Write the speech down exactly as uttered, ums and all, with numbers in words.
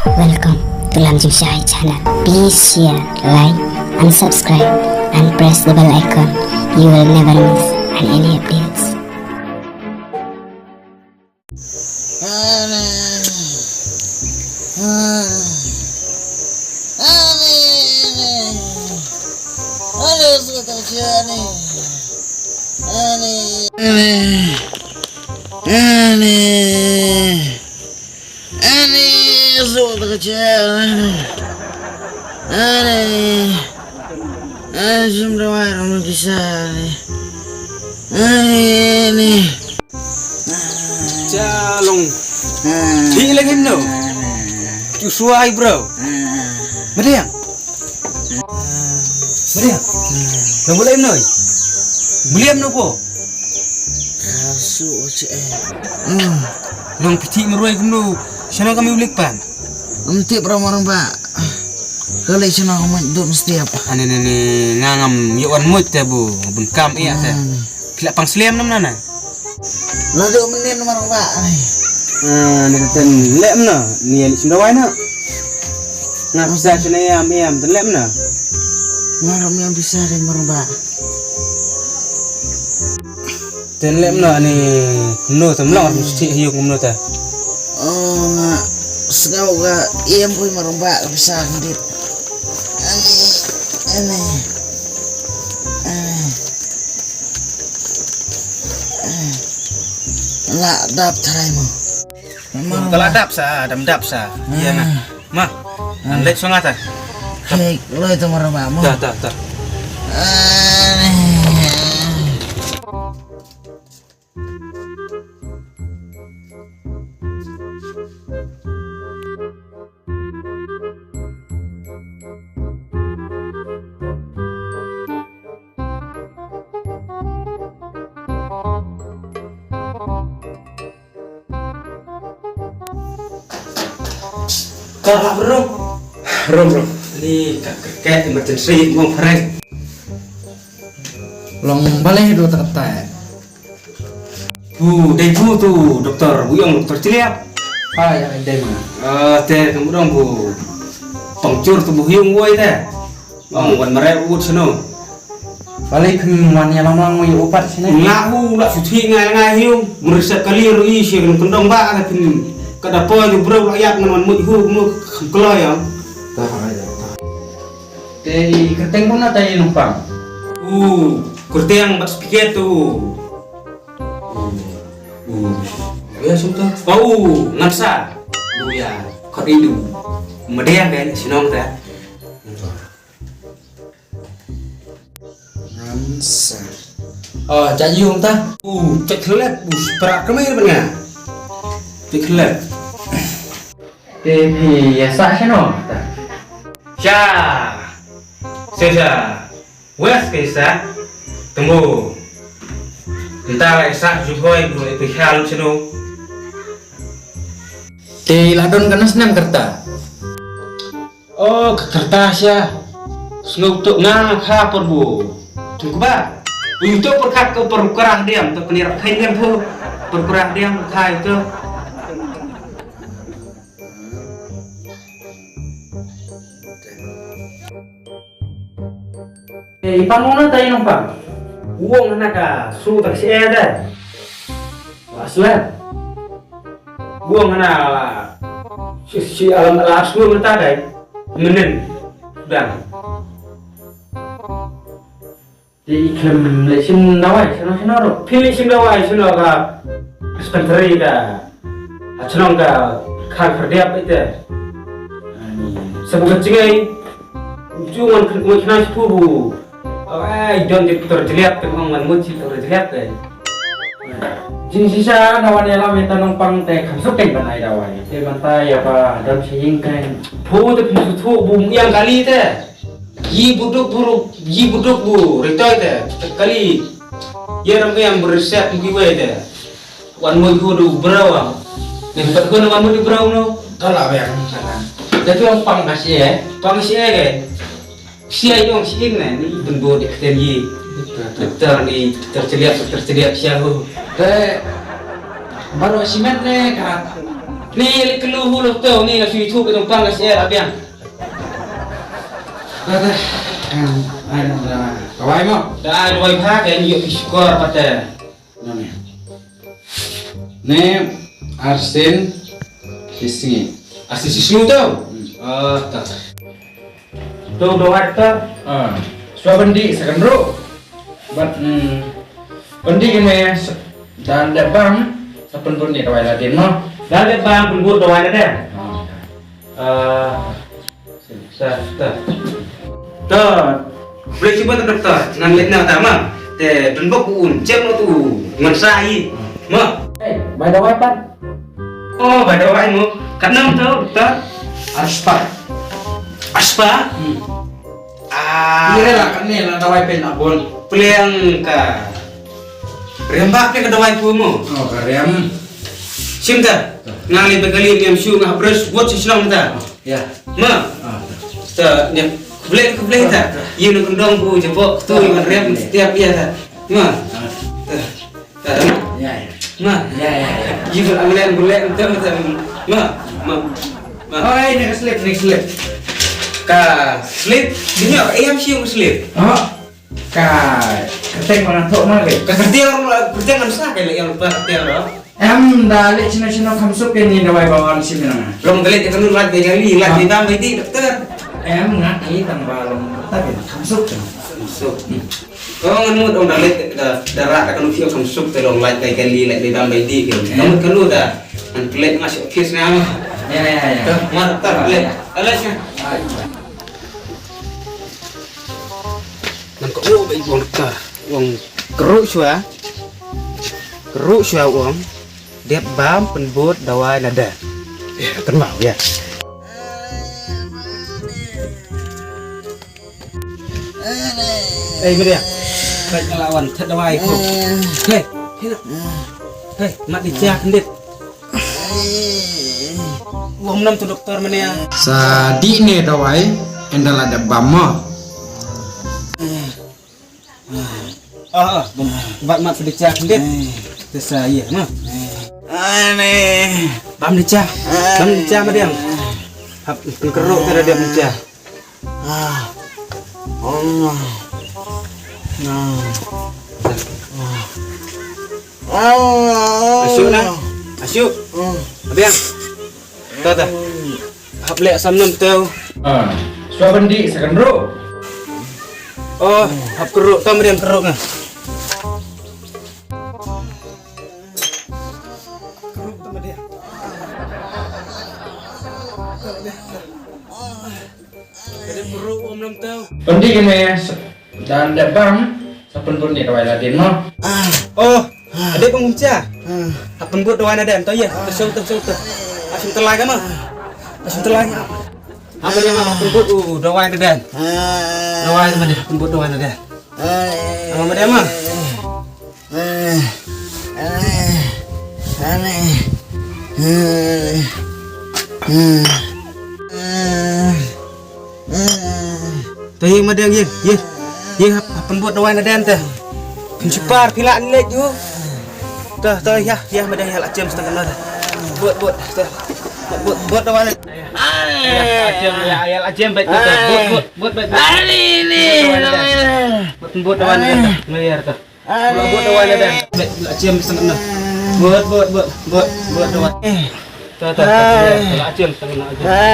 Welcome to Lam Jingshai channel. Please share, like, and subscribe, and press the bell icon. You will never miss any updates. Ani, so ta ka cha, ani, ani, ani, jum da wai ram ki sa, ani, ani, ani. Cha long. Hi leng him no. Chu suai bro. Madiang. Madiang. Nang boleh him no. Boleh him no po. Su oche. Nang piti meroi kumno. Sana kami ulik pan. Em tip ra marang ba. Kali sana kami dum setiap. Ane ne ne ngangam yo wan mut te bu bun kam iya te. Pila pang sliam nam nana. La do menen marang ba. Ah, ni ten lem na. Ni ani sum dawai na. Nga pisa chene yam yam ten lem na. Nga ram yam pisa de marang ba. Ten lem na ni no tem long ram sti hiu ngum no ta. Oh, nga sngau ga yam pui marang ba pisa ngdit. Ani, ani, ani. La dap trai mo. Ka la dap sa, dam dap sa. Iya na. Ma. An lek songa ta. Hei, loi to maraba mo. Ta ta ta. Ka la rum. Rum rum. Ni ka ka emergency mo phareng. Long balei do ta kata. Bu dei bu tu doktor bu yong doktor Chiliap. Ah ya dei ma. Ah te kamu dong bu pengcur tu bu hiung woi te. Ong wan mare ut seno. Balei phin wan ya lam lang woi upat sene. Nga u la suthi ngai ngai hiung. Meresep kali ru i si kendong ba ka phin kada po ju bro la yak ngan wan mut hu mu klo ya. Te i kerteng pun ata i numpang. U kerteng bat speaker tu. U ya sum tu. Pau ngan sa. U ya. Kau rindu. Mediang kan sinong ta. Ngan sa. Oh, cak yung ta. U cak kelep. U seperak kemir bena. Cak kelep. Te phi ya sa sino ta. Sha. Sha sha. Wes ke sa. Tunggu. Nta la sa juboi bu itu hal sino. Te la don kana snem kerta. Oh, kerta sha. Sngau tu nga kha por bu. Tunggu ba. Untuk perkat ke perkara diam tu penirap kain diam tu. Perkara diam kha itu. Eh, ipang mona tai nong pang. Wong hana ka su tak si eh dai. Aslan. Wong hana la. Si si alam la su mata dai. Menen. Sudah. Te i khlem leh shim dawai shano shano ruh. Phi leh shim dawai shano ka dispensary ka. Ha chnong ka khar khar diap ite. Ani. Sabu ka chingai. Ju ngan khnang shi phu bu. Ai don te tor jliap te ngan mut shi tor jliap te. Jing shisha na wan ïalam ïa ta nongpang te kham suk teng ban ai dawai. Te mynta ïa ba don sha ïing te. Phu te phu suthu bu ïang kali te. Yi buduk bu, yi buduk bu ritoi te. Kali. Ïa ram ïang bu resep ki wei te. Wan mut hu du brau am. Ni pat hu wan mut du brau no. Kala wer kala. Te tu pang ka shi eh. Pang shi eh ke. Sia yong si ing ne ni ben bo de kten yi. Doktor ni doktor celiak doktor celiak sia hu. Te baru simet ne ka. Ni li kelu hu lo to ni la sui thu ke tumpang la siel abiang. Kata, em, ai na da kawai mo. Da ai dawai pha ke ni yo ki syukur pate. Name. Ne arsen sisngi. Arsen sisngi to. Hmm. Oh, ta. To dawai ta. Ah, swa bendi second row. But hmm, bendi kene dan de bam. Sapen pun ni dawai ladin mo. Dan de bam pun bu dawai ladin. Ah. Ah. Sa, sa. To, boleh cuba tu doktor, ngan leit na ta ma. Te dun bok un chem lo tu ngan sa i. Ma. Eh, by the way pan. Oh, by the way mo. Kat nam tu doktor? Aspa. Aspa? Hmm. Ah. Ni lah kan ni lah dawai pen abon. Pliang ka. Rem ba pliang ka dawai pu mo. Oh, ka rem. Sim ta. Nang li bekali miam shu ngah bres buat si shlong ta. Ya. Ma. Ah. Ta, nya, khublei, khublei ta. Yu nang kendong bu jebok tu, yu ngan rep setiap ya ta. Ma. Ah. Ta. Ta, ta, ma. Ya, ya. Ma. Ya, ya, ya. Yu ngan amlen bulek tu, ta. Ma. Ma. Ma. Oh, ini ka slip, ini slip. Ka slip, dunia ka ayam siu ka slip. Oh. Ka kyrteng ba nga thoh ma le. Ka kyrteng, kyrteng ngan sa ka le yang ba kyrteng ro. Em da le chino chino kham suk ke ni dawai ba wan sim na. Long da le ka nu laj ba jali, laj ba bang ba di doktor. Em nga ki tang ba long ta ke kham suk chino. Kham suk. Hmm. Ko ngan mut ong da le da da ra da ka nu khio kham suk te long laj ba jali, laj ba bang ba di ke. Em. Ngan mut ka nu da. Ngan klet nga suk kis nga. Ya ya ya. Mar ta klet. Alas nga. Ngan ka u ba i wang doktor. Wang keru shwa. Keru shwa wang. Dep bam pynbut dawai na da. Eh, kan mau ya. Eh, media. Baik ngelawan, tak dawai ko. Hei, hei. Hei, mat di cia kendit. Wang nam tu doktor mania. Sa di ne dawai, endal ada bam mo. Ah, ah, bam. Bat mat sedikit kendit. Tesa iya, ma. Ane. Bam di cia. Bam di cia madiang. Hap, keruk tu dah dia di cia. Ah. Allah. Nah. Allah. Asyuk lah. Asyuk. Hmm. Abiang. Tata. Hap lek sam nam teu. Ah. Swa bendi second row. Oh, hap keruk tam dia keruk nah. Keruk tam dia. Kadang perut um lam tau. Pendi kene dan dek bam. Sapen pun ni dawai ladin mo. Oh, ada pengumcia. Sapen buat dawai ladin tau ya. Betul betul betul. Asin telai kamu. Asin telai. Apa dia mau sapen buat uh dawai ladin. Dawai mana sapen buat dawai ladin. Apa dia mah? Te ïa ma dang ïa ïa ïa hap pynbud dawai na dang te. Pyn shipar phi lah leit ïa. Te te ïa ïa ma dang ïa la jem stang na. Bud bud te. Bud bud dawai na. Ïa la jem ïa ïa la jem bud bud bud bud. Bud bud dawai na. Layar te. Buat, buat dawai na dang. Bud, buat, buat, buat, buat dawai. Ta, ta, ta, ta, ta, ta, ta, ta, ta, ta.